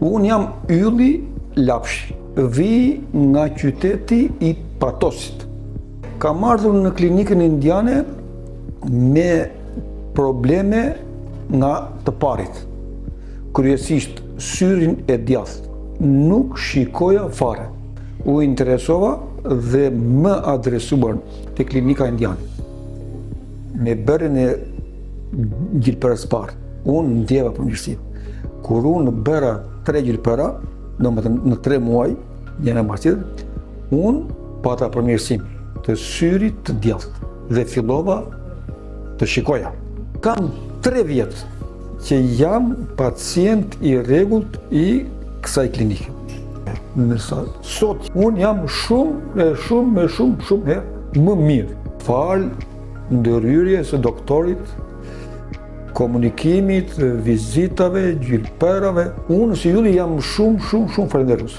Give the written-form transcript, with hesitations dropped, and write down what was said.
Unë jam Ylli Lapshi, vij nga qyteti i Patosit. Kam ardhur në klinikën indiane me probleme nga të parit. Kryesisht syrin e djathtë. Nuk shikoja fare. U interesova dhe më adresuan te klinika indiane. Me bërjen e gjilpërës parë, unë ndjeva përmirësim. Kur unë bëra tre gjilpëra, domethënë në tre muaj, njëra mbas tjetrës, unë pata përmirësim të syrit të djathtë dhe fillova të shikoja. Kam tre vjet që jam pacient i rregullt i kësaj klinike. Ndërsa sot unë jam shumë e shumë e shumë shumë herë më mirë. Falë ndërhyrjes së doktorit, komunikimit, vizitave, gjilpërave, unë si Ylli jam shumë shumë shumë falënderues.